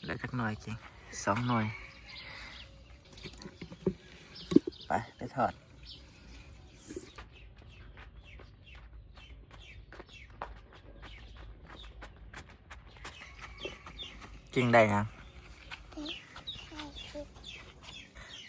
ໄດ້ຈັກໜ່ວຍກິ່ງ? ສອງໜ່ວຍ. ໄປ ໄປທອດ. ກິ່ງໄດ້ຫຍັງ?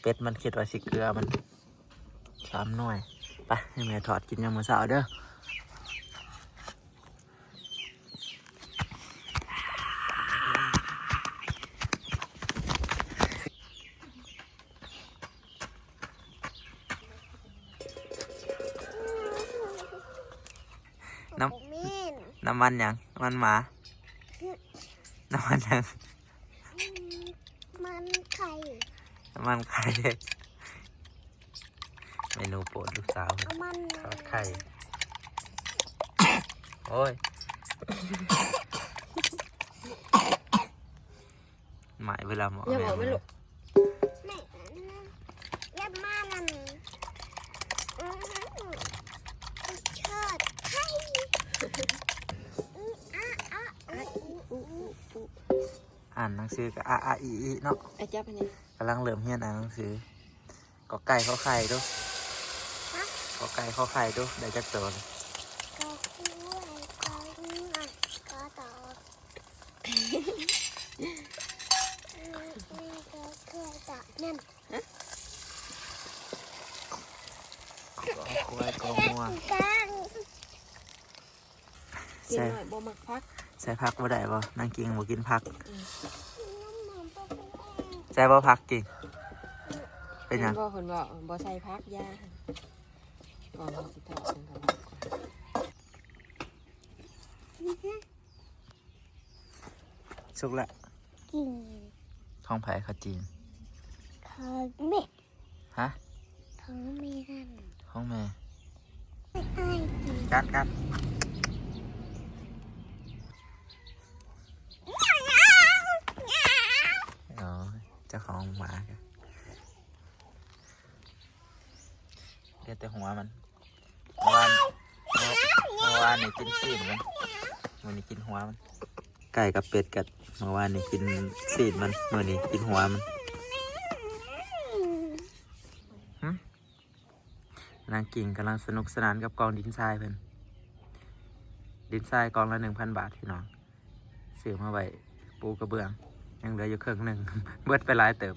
ເປັດມັນຄິດວ່າຊິເກືອມັນ. ສາມໜ່ວຍ. ໄປ ໃຫ້ແມ່ທອດກິນຍາມມື້ເຊົ້າເດີ້. ນ້ຳ ນ້ຳມັນຫຍັງ? ນ້ຳມັນໝາ? ນ້ຳມັນຫຍັງ? ອືມ ມັນໄຂ່ ນ້ຳມັນໄຂ່. ເມນູໂປດລູກສາວ ເອົາມັນ ທອດໄຂ່. ໂອ້ຍ ໝາຍເວລາໝໍ ຢ່າບອກແມ່ ແມ່ລູກ ແມ່ ຢ່າມານຳ ອືມ ທອດໄຂ່ ອາ ອາ ອາ ອາ ອາ ອາ ອ່ານໜັງສືກໍອາ ອາ ອີ ອີ ເນາະ. ອາ ຈັບອັນນີ້ ກຳລັງເລີ່ມຮຽນອ່ານໜັງສື. ກອໄກ່ ຂໍໄຂ່ ດູ. ຮະ? ກອໄກ່ ຂໍໄຂ່ ດູ ໄດ້ຈັກໂຕ? ກ ຂ ຄ ກ ງ ກ ຕ. ອືມ ອືມ ກ ເຄີຍຕະນັ້ນ ຮະ? ກ ຄວາຍ ກ ງົວ. ເດັກນ້ອຍບໍ່ມັກຜັກ. ໃສ່ຜັກບໍ່ໄດ້ບໍ່? ນາງກິ່ງບໍ່ກິນຜັກ. ອືມ ໃສ່ບໍ່ຜັກກິ່ງ? ເປັນຫຍັງ? ເຫັນບໍ່ ເພິ່ນເວົ້າບໍ່ໃສ່ຜັກ ຢ່າ. ກ່ອນເຮົາຊິທອດ ອືຮຶ ສຸກລະ. ກິນ ຂອງໃຜ? ຂອງຈີນ ຂອງແມ່. ຮະ? ຂອງແມ່ຫັ້ນ ຂອງແມ່. ອ້າຍກິນ ກັດ ກັດ. ອໍ ເຈົ້າຂອງໝາ ເຫຼືອແຕ່ຫົວມັນ. ເມື່ອວານ ເມື່ອ ເມື່ອວານນີ້ກິນຊີ້ນມັນ ມື້ນີ້ກິນຫົວມັນ. ໄກ່ກັບເປັດກັນ ເມື່ອວານນີ້ກິນຊີ້ນມັນ ມື້ນີ້ກິນຫົວມັນ. ຫຶ ນາງກິ່ງກຳລັງສະໜຸກສະໜານກັບກອງດິນຊາຍເພິ່ນ. ດິນຊາຍກອງລະໜຶ່ງພັນບາດ ພີ່ນ້ອງ. ຊື້ມາໄວ້ປູກະເບື້ອງ ຍັງເຫຼືອຢູ່ເຄິ່ງໜຶ່ງ ເບິດໄປຫຼາຍເຕີບ.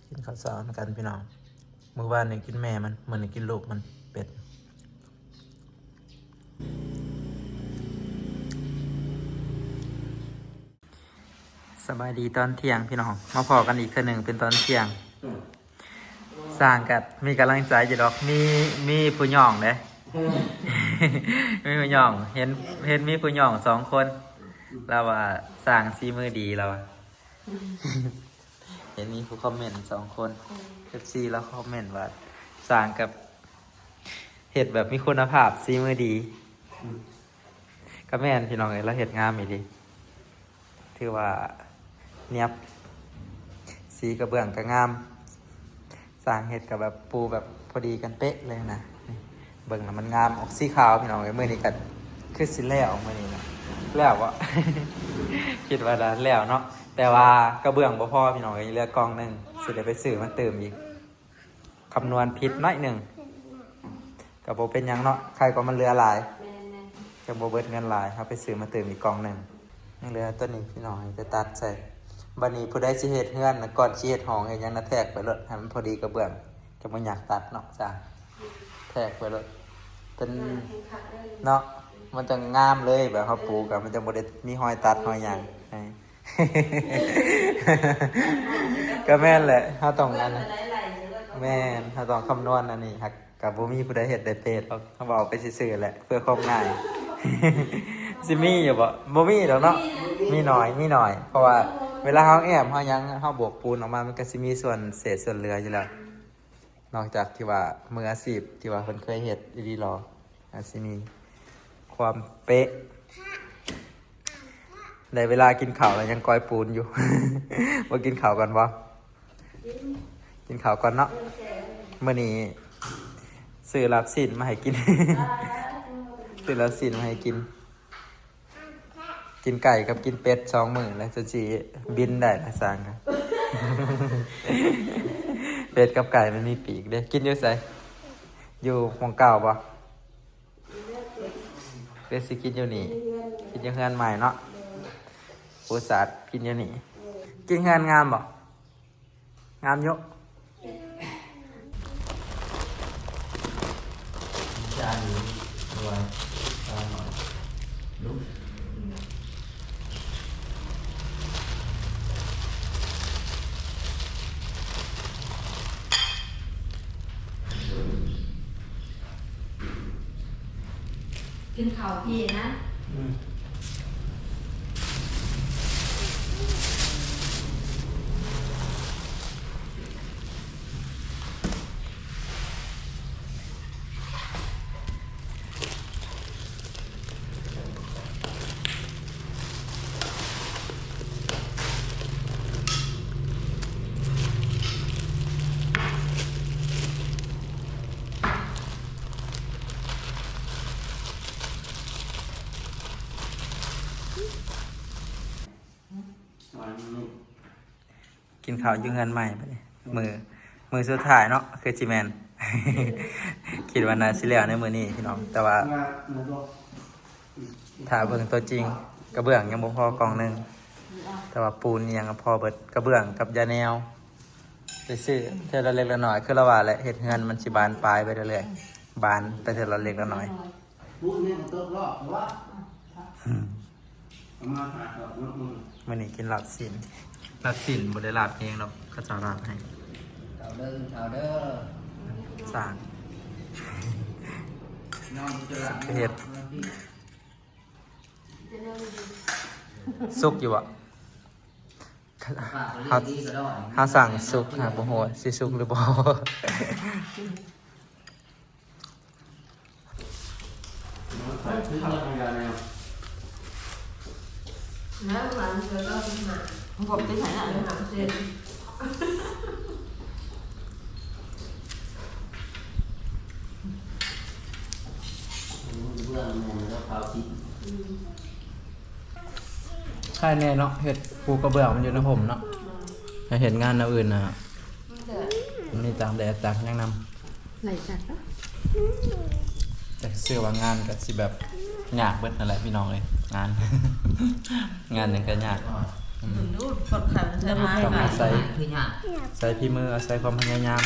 ກິນເຂົ້າເຊົ້ານຳກັນພີ່ນ້ອງ. ມື້ວານນີ້ກິນແມ່ມັນ ມື້ນີ້ກິນລູກມັນ ເປັດ. ສະບາຍດີຕອນທ່ຽງພີ່ນ້ອງ ມາພໍ້ກັນອີກເທື່ອໜຶ່ງເປັນຕອນທ່ຽງ. ຊ່າງກໍມີກຳລັງໃຈຢູ່ດອກ ມີ ມີຜູ້ຍ້ອງເດ້ ມີຜູ້ຍ້ອງ ເຫັນ ເຫັນມີຜູ້ຍ້ອງສອງຄົນ ລາວວ່າຊ່າງສີມືດີ ລາວວ່າ ເຫັນມີຜູ້ຄອມເມັນສອງຄົນ ເອັຟຊີລາວຄອມເມັນວ່າຊ່າງກັບເຮັດແບບມີຄຸນນະພາບ ສີມືດີ. ກໍແມ່ນພີ່ນ້ອງເອີຍ ລາວເຮັດງາມອີ່ຫຼີ ຖືວ່ານຽບ ສີກະເບື້ອງກໍງາມ ຊ່າງເຮັດກໍແບບປູແບບພໍດີກັນເປະເລີຍນະ. ນີ້ເບິ່ງລະມັນງາມ ອອກສີຂາວພີ່ນ້ອງເອີຍ. ມື້ນີ້ກໍຄືຊິແລ້ວ ມື້ນີ້ນະ ແລ້ວບໍ່? ຄິດວ່າແລ້ວເນາະ ແຕ່ວ່າກະເບື້ອງບໍ່ພໍພີ່ນ້ອງເອີຍ ເຫຼືອກ່ອງໜຶ່ງ ຊິໄດ້ໄປຊື້ມາຕື່ມອີກ. ຄຳນວນຜິດໜ້ອຍໜຶ່ງ ກໍບໍ່ເປັນຫຍັງເນາະ ໄຄກວ່າມັນເຫຼືອຫຼາຍ ແມ່ນໆ ຈະບໍ່ເບິດເງິນຫຼາຍ ເຮົາໄປຊື້ມາຕື່ມອີກກ່ອງໜຶ່ງ. ຍັງເຫຼືອຕົວນີ້ພີ່ນ້ອງ ຈະຕັດໃສ່. ບັດນີ້ຜູ້ໃດຊິເຮັດເຮືອນນະ ກ່ອນຊິເຮັດຫ້ອງເຮັດຫຍັງນະ ແທກໄປໂລດ ໃຫ້ມັນພໍດີກະເບື້ອງ ຈະບໍ່ຍາກຕັດເນາະ. ຈ້າ ແທກໄປໂລດ ເປັນ ເນາະ ມັນຈັ່ງງາມເລີຍ ແບບເຮົາປູກະ ມັນຈັ່ງບໍ່ໄດ້ມີຮອຍຕັດຮອຍຫຍັງ. ກໍແມ່ນແຫຼະ ເຮົາຕ້ອງອັນ ແມ່ນ ເຮົາຕ້ອງຄຳນວນອັນນີ້ ຫາກກໍບໍ່ມີຜູ້ໃດເຮັດໄດ້ເປະດອກ ເຮົາເວົ້າໄປຊື່ໆແຫຼະ ເພື່ອຄວາມງ່າຍ. ຊິມີຢູ່ບໍ່? ບໍ່ມີດອກເນາະ ມີໜ້ອຍ ມີໜ້ອຍ ເພາະວ່າເວລາເຮົາແອ້ມເຮົາຫຍັງ ເຮົາໂບກປູນອອກມາ ມັນກໍຊິມີສ່ວນເສດສ່ວນເຫຼືອຢູ່ແລ້ວ. ນອກຈາກທີ່ວ່າມືອາຊີບທີ່ວ່າເພິ່ນເຄີຍເຮັດອີ່ຫຼີຫຼໍ ອາດຊິມີຄວາມເປະ. ໄດ້ເວລາກິນເຂົ້າແລ້ວ ຍັງກ້ອຍປູນຢູ່. ບໍ່ກິນເຂົ້າກ່ອນບໍ່? ກິນເຂົ້າກ່ອນເນາະ. ມື້ນີ້ຊື້ລາບຊີ້ນມາໃຫ້ກິນ ຊື້ລາບຊີ້ນມາໃຫ້ກິນ. ກິນໄກ່ກັບກິນເປັດສອງມື້ແລ້ວ ຈະຊິບິນໄດ້ລະຊ່າງ. ເປັດກັບໄກ່ມັນມີປີກເດ້. ກິນຢູ່ໃສ? ຢູ່ໝ່ອງເກົ່າບໍ່? ເປັດຊິກິນຢູ່ນີ້ ກິນຢູ່ເຮືອນໃໝ່ເນາະ. ໂອຊາດກິນຢູ່ນີ້. ກິນເຮືອນງາມບໍ່? ງາມຢູ່. ຈານນີ້ດ້ວຍ ຈານໜ້ອຍ ລຸກ ກິນເຂົ້າພີ້ນະ. ອືມ. ກິນເຂົ້າຢູ່ເຮືອນໃໝ່ບັດນີ້ ມື້ ມື້ສຸດທ້າຍເນາະ ຄືຊິແມ່ນ ຄິດວ່າໜ້າຊິແລ້ວໃນມື້ນີ້ພີ່ນ້ອງ ແຕ່ວ່າຖ້າເບິ່ງຕົວຈິງ ກະເບື້ອງຍັງບໍ່ພໍກ່ອງໜຶ່ງ ແຕ່ວ່າປູນອີ່ຫຍັງກໍພໍເບິດ ກະເບື້ອງກັບຢາແນວ ໄປຊື້ເທື່ອລະເລັກລະນ້ອຍ ຄືລະວ່າແຫຼະ ເຮັດເຮືອນມັນຊິບານປາຍໄປເລື້ອຍໆ ບານໄປເທື່ອລະເລັກລະນ້ອຍ. ອືມ. ມື້ນີ້ກິນລາບຊີ້ນ ລາບຊີ້ນບໍ່ໄດ້ລາບເອງດອກ ເຂົາເຈົ້າລາບໃຫ້ ເຂົ້າເດີ ເຂົ້າເດີ ສ້າງ ເຮັດ ສຸກຢູ່ບໍ່? ເຮົາ ເຮົາສັ່ງສຸກ ຫາບໍ່ຮູ້ວ່າຊິສຸກຫຼືບໍ່. ຄາຍແນ່ເນາະ ເຮັດປູກະເບື້ອງມັນຢູ່ໃນຮົ່ມເນາະ ຖ້າເຮັດງານແນວອື່ນນະ ມັນມີຕາກແດດຕາກຫຍັງນຳ ໄຫຼຈັດເນາະ ແຕ່ຊື່ວ່າງານກໍຊິແບບຍາກເບິດຫັ້ນແຫຼະພີ່ນ້ອງເອີຍ ງານ ງານຫຍັງກໍຍາກ ອືມ ເບິ່ງດູ ຄົນໄຂ້ມັນເທື່ອມາ ຕ້ອງອາໄສ ຄືຍາກ ໃຊ້ຝີມື ອາໄສຄວາມພະຍາຍາມ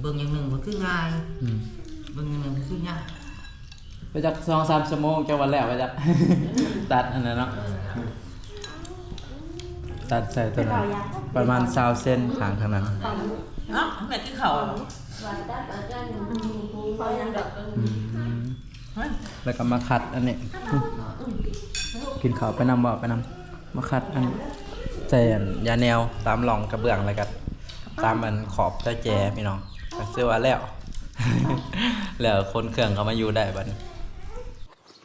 ເບິ່ງຢ່າງໜຶ່ງບໍ່ຄືງ່າຍ ອືມ ເບິ່ງຢ່າງໜຶ່ງບໍ່ຄືຍາກ. ໄປຈັກສອງສາມຊົ່ວໂມງ ເຈົ້າວ່າແລ້ວໄປຈັກ ຕັດອັນນັ້ນເນາະ ຕັດໃສ່ຕົວນັ້ນ ປະມານຊາວເຊັນ ຂ້າງທາງນັ້ນ ເນາະ ແມ່ກິນເຂົ້າ ອືມ ແລ້ວກໍມາຂັດອັນນີ້ ກິນເຂົ້າໄປນຳ ເວົ້າໄປນຳ ມາຂັດອັນ ໃສ່ອັນຢາແນວຕາມຮ່ອງກະເບື້ອງ ແລ້ວກໍຕາມອັນຂອບຕະແຈພີ່ນ້ອງ ກໍຄືວ່າແລ້ວ ແລ້ວຂົນເຄື່ອງເຂົ້າມາຢູ່ໄດ້ບັດນີ້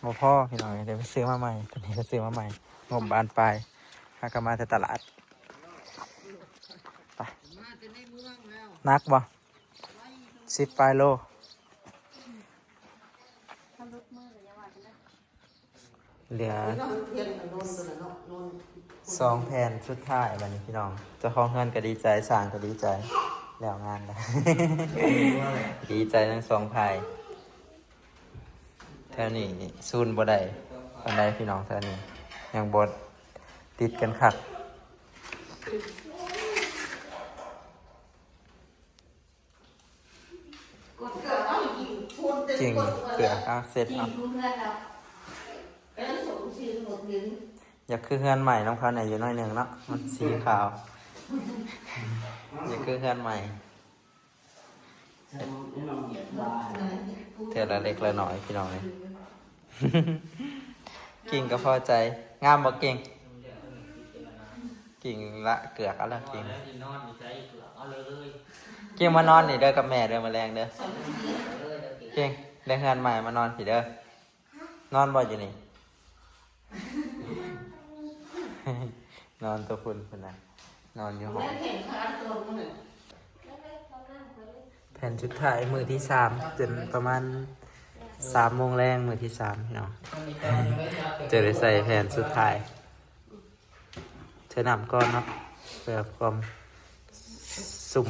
ບໍ່ພໍພີ່ນ້ອງເອີຍ ໄດ້ໄປຊື້ມາໃໝ່ ຕົວນີ້ກໍຊື້ມາໃໝ່ ງົບບານປາຍ ຫາກໍມາແຕ່ຕະຫຼາດ ໄປ ໜັກບໍ່? ສິບປາຍໂລ ເຫຼືອສອງແຜ່ນສຸດທ້າຍບັດນີ້ພີ່ນ້ອງ ເຈົ້າຂອງເຮືອນກໍດີໃຈ ຊ່າງກໍດີໃຈ ແລ້ວງານແລ້ວ ດີໃຈທັງສອງຝ່າຍ ແຖວນີ້ສູນບໍ່ໄດ້ປານໃດພີ່ນ້ອງ ແຖວນີ້ຍັງບໍ່ຕິດກັນຄັກ. ກິ່ງເກືອ ເອົາ ເຊັດເອົາ ຢາກຄືເຮືອນໃໝ່ນຳເຂົາແດ່ຢູ່ໜ້ອຍໜຶ່ງເນາະ ມັນສີຂາວ ຢາກຄືເຮືອນໃໝ່ ເທື່ອລະເລັກລະນ້ອຍພີ່ນ້ອງເອີຍ ກິ່ງກໍພໍໃຈ ງາມບໍ່ກິ່ງ? ກິ່ງລະເກືອກເອົາລະກິ່ງ ກິ່ງມານອນນີ້ເດີກັບແມ່ເດີ ມື້ແລງເດີ ກິ່ງ ໄດ້ເຮືອນໃໝ່ມານອນພີ້ເດີ ນອນບໍ່ຢູ່ນີ້? ນອນຕົວພຸ້ນພຸ້ນນະ ນອນຢູ່ຫ້ອງ ແຜ່ນສຸດທ້າຍມື້ທີສາມ ຈົນປະມານ ສາມໂມງແລງ ມື້ທີສາມ ພີ່ນ້ອງ ຈະໄດ້ໃສ່ແຜ່ນສຸດທ້າຍ ເທນ້ຳກ່ອນເນາະ ເພື່ອຄວາມຊຸ່ມ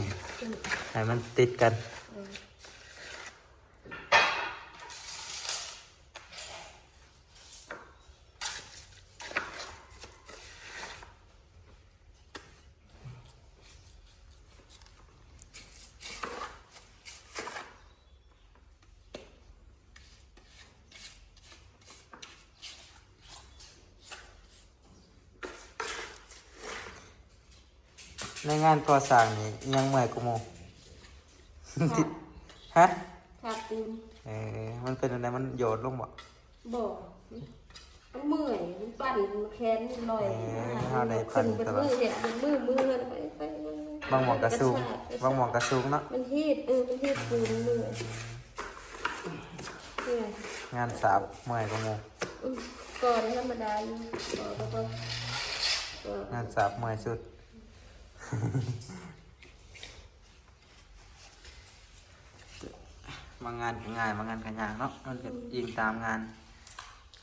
ໃຫ້ມັນຕິດກັນ. ໃນງານກໍ່ສ້າງນີ້ ອີ່ຫຍັງເມື່ອຍກວ່າໝູ່? ຮະ? ທາບປູນ. ເອີ ມັນເປັນແນວໃດ? ມັນໂຍດລົງບໍ່? ບໍ່ ມັນເມື່ອຍ ມັນປັ່ນ ແຂນມັນລອຍ. ເອີ ເຮົາໄດ້ປັ່ນຕະຫຼອດ ເຮັດເບິດມື້ ມື້ເຮືອນໄປ ໄປ ບາງໝ່ອງກະສູງ ກະຊາກ ບາງໝ່ອງກະສູງເນາະ. ມັນຮີດ ເອີ ມັນຮີດປູນເມື່ອຍ. ເມື່ອຍ ງານສາບເມື່ອຍກວ່າໝູ່. ອືມ ກໍທຳມະດາຢູ່ ກໍ ກໍ ກໍ ງານສາບເມື່ອຍສຸດ. ບາງງານກໍງ່າຍ ບາງງານກໍຍາກເນາະ ມັນກໍ ອືມ ອີງຕາມງານ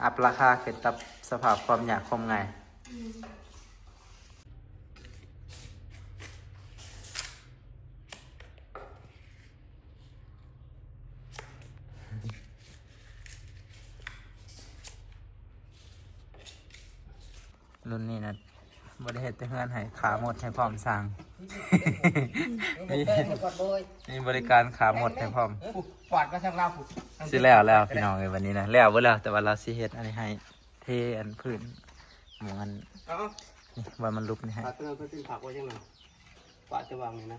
ອັບລາຄາຂຶ້ນກັບສະພາບຄວາມຍາກຄວາມງ່າຍ. ອືມ ລຸ້ນນີ້ນະ ບໍ່ໄດ້ເຮັດແຕ່ເຮືອນໃຫ້ ຂ້າມົດໃຫ້ພ້ອມຊ່າງ. ມີບໍລິການຂ້າມົດໃຫ້ພ້ອມ. ກວາດມາທາງລາວພຸ້ນ. ຊິແລ້ວແລ້ວພີ່ນ້ອງເອີຍ ວັນນີ້ນະ ແລ້ວເບິດແລ້ວ ແຕ່ວ່າລາວຊິເຮັດອັນນີ້ໃຫ້ ເທອັນພື້ນ ໝ່ອງອັນ ເອົາ ນີ້ ວ່າມັນຫຼຸບນີ້ໃຫ້. ປາດຕົວນັ້ນເພິ່ນກິນຜັກໄວ້ຈັ່ງນັ້ນ ກວາດແຕ່ວາງນີ້ນະ.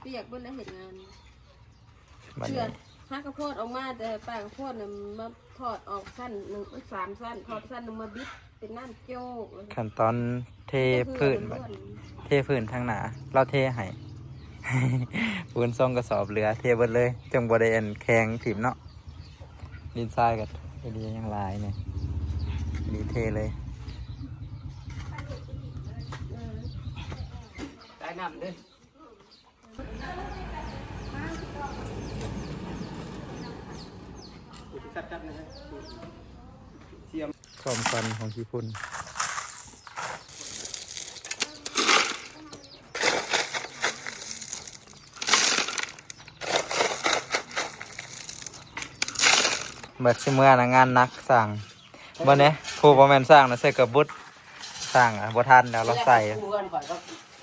ປຽກເບິດແລ້ວເຮັດງານ. ບັດນີ້ ເຊື່ອ ຫາກະໂພດອອກມາ ແຕ່ປາກະໂພດນະ ມາຖອດອອກຊັ້ນໜຶ່ງ ມັນສາມຊັ້ນ ຖອດຊັ້ນໜຶ່ງມາບິດເປັນນ້ຳໂຈກ. ຂັ້ນຕອນເທພື້ນ ເທພື້ນທາງໜ້າ ລາວເທໃຫ້ ປູນສອງກະສອບເຫຼືອ ເທເບິດເລີຍ ຈັ່ງບໍ່ໄດ້ອັນແຂງຖິ້ມເນາະ. ດິນຊາຍກໍດີ ຍັງຫຼາຍນີ້ ດີເທເລີຍ. ໄດ້ນ້ຳເດີ້. ຄວາມຝັນຂອງຂີ້ຝຸ່ນ ບັດຊິເມືອນະ ງານໜັກຊ່າງ. ບັດນີ້ ຜູ້ບໍ່ແມ່ນຊ່າງນະ ໃສ່ເກີບບຸດ ຊ່າງອະ ບໍ່ທັນແລ້ວ ລາວໃສ່ ເ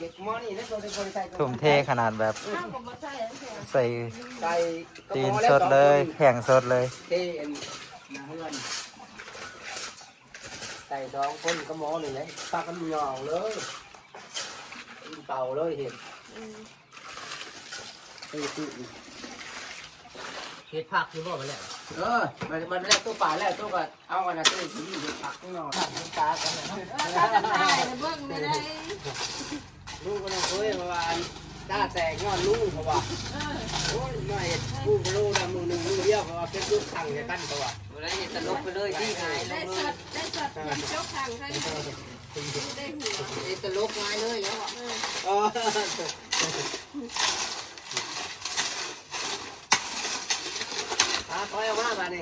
ຮັດໝໍ້ນີ້ເດ້ ບໍ່ໄດ້ໃສ່ ທຸ່ມເທຂະໜາດແບບ ເຮົາກໍບໍ່ໃສ່ອັນເທື່ອ ໃສ່ ໃສ່ຕີນສົດເລີຍ ແຂ້ງສົດເລີຍ ເທອັນໜ້າເຮືອນ ໃສ່ສອງຄົນກັບໝໍ້ນີ້ແຫຼະ ພາກັນຍ່ອງເລີຍ ເປົ່າເລີຍເຮັດ. ອືມ ເຮັດຜັກຢູ່ບໍ່ບັດແລ້ວ? ເອີ ມັນ ມັນແລ້ວ ໂຕປາແລ້ວ ໂຕກໍເອົາອັນນັ້ນ ໂຕຊິເຮັດຜັກເນາະ ຜັກຕາກັນເນາະ. ເອີ ຕາກັນໄດ້ ເບິ່ງໄດ້ ໄດ້ ລຸງກໍນ້ອງເອີຍ ເພາະວ່າອັນຕາແຕກຍ້ອນລຸງ ເພາະວ່າ ເອີ ໂອ້ຍ ມາເຮັດປູກະໂລດຳມື້ໜຶ່ງມື້ດຽວ ເພາະວ່າເປັນຈຸດຂັງໃສ່ກັນ ເພາະວ່າ ບໍ່ໄດ້ເຮັດຕະຫຼົກໄປເລີຍ ດີຫາຍ ໄດ້ສອດ ໄດ້ສອດ ເປັນຈົກຂັງໃສ່ ໄດ້ຫົວ ເຮັດຕະຫຼົກຫຼາຍເລີຍແລ້ວ ເອີ ເອີ. ອ່າ ຖອຍອອກມາບາດນີ້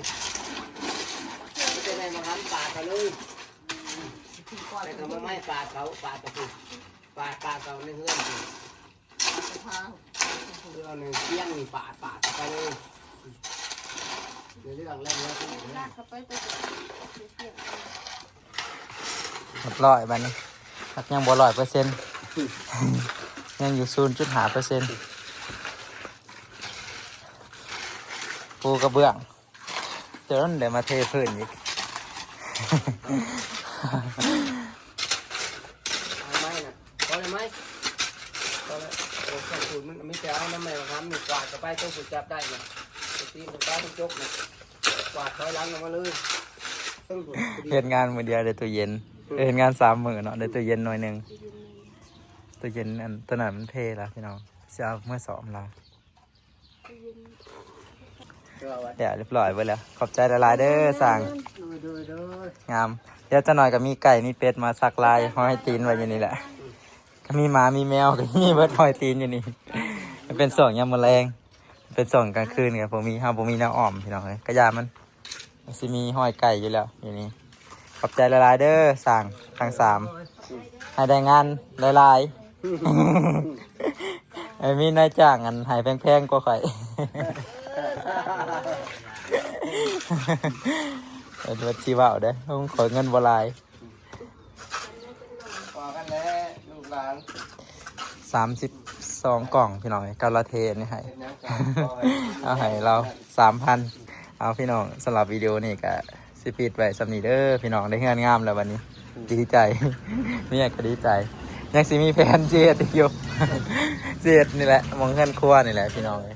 ຈະໄດ້ມາຫັນປາດເອົາເລີຍ ແລ້ວກໍມາໄມ້ປາດເຂົາ ປາດຕະປູ ປາດ ປາດເຂົາໃນເຮືອນພຸ້ນ ເຮືອນນີ້ກຽງນີ້ ປາດ ປາດເຂົ້າໄປເລີຍ ໃນເລື່ອງແລ້ວເນາະ ລາກເຂົ້າໄປ ໄປ ໄປ ໄປ ຮຽບຮ້ອຍບາດນີ້ ຫາກຍັງບໍ່ຮ້ອຍເປີເຊັນ ຍັງຢູ່ສູນຈຸດຫ້າເປີເຊັນ ປູກະເບື້ອງ ຈົນໄດ້ມາເທພື້ນອີກ ເອົາໄມ້ນະ ພໍແລ້ວໄມ້ ພໍແລ້ວ ໂອ້ ເຄື່ອງຂູດມັນມີແຕ່ເອົານຳໄມ້ມາທຳນີ້ ກວາດເຂົ້າໄປ ໂຕຜູ້ຈັບໄດ້ນະ ໄປຕີນໄປປາດມັນຈົກນະ ກວາດຖອຍຫຼັງອອກມາເລີຍ ເທິງພຸ້ນ ເຮັດງານມື້ດຽວໄດ້ຕູ້ເຢັນ ອືມ ເຮັດງານສາມມື້ເນາະ ໄດ້ຕູ້ເຢັນໜ່ວຍໜຶ່ງ ຕູ້ເຢັນອັນ ໂຕນັ້ນມັນເພລະພີ່ນ້ອງ ຊິເອົາເມືອຊ້ອມລະ ແລ້ວຮຽບຮ້ອຍເບິດແລ້ວ ຂອບໃຈຫຼາຍໆເດີຊ່າງ ໂດຍ ໂດຍ ໂດຍ ງາມ ດຽວຈັກໜ່ອຍກໍມີໄກ່ມີເປັດມາສັກລາຍຮອຍຕີນໄວ້ຢູ່ນີ້ແຫຼະ ກໍມີໝາມີແມວ ກໍມີເບິດຮອຍຕີນຢູ່ນີ້ ມັນເປັນຊ່ວງຍາມມື້ແລງ ເປັນຊ່ວງກາງຄືນກໍບໍ່ມີ ເຮົາບໍ່ມີແນວອ້ອມ ພີ່ນ້ອງເອີຍ ກະຢ່າມັນ ມັນຊິມີຮອຍໄກ່ຢູ່ແລ້ວຢູ່ນີ້. ຂອບໃຈຫຼາຍໆເດີ ຊ່າງທັງສາມ ໃຫ້ໄດ້ງານຫຼາຍໆ ໃຫ້ມີນາຍຈ້າງອັນໃຫ້ແພງໆກວ່າຂ້ອຍ ເອີ ວ່າຊິເວົ້າເດີ ຂ້ອຍເງິນບໍ່ຫຼາຍ. ພໍກັນແຫຼະລູກຫຼານ ສາມສິບສອງກ່ອງ ພີ່ນ້ອງເອີຍ ກາລາເທນນີ້ໃຫ້ ເຮັດຫຍັງກໍຂໍໃຫ້ ເອົາໃຫ້ລາວສາມພັນ. ເອົາ ພີ່ນ້ອງ ສຳລັບວິດີໂອນີ້ກະຊິປິດໄວ້ສ່ຳນີ້ເດີ ພີ່ນ້ອງ ໄດ້ເຮືອນງາມແລ້ວບັດນີ້ ດີໃຈ ເມຍກໍດີໃຈ ຍັງຊິມີແຜນຊິເຮັດອີກຢູ່ ຊິເຮັດນີ້ແຫຼະ ໝ່ອງເຮືອນຄົວນີ້ແຫຼະ ພີ່ນ້ອງເອີຍ.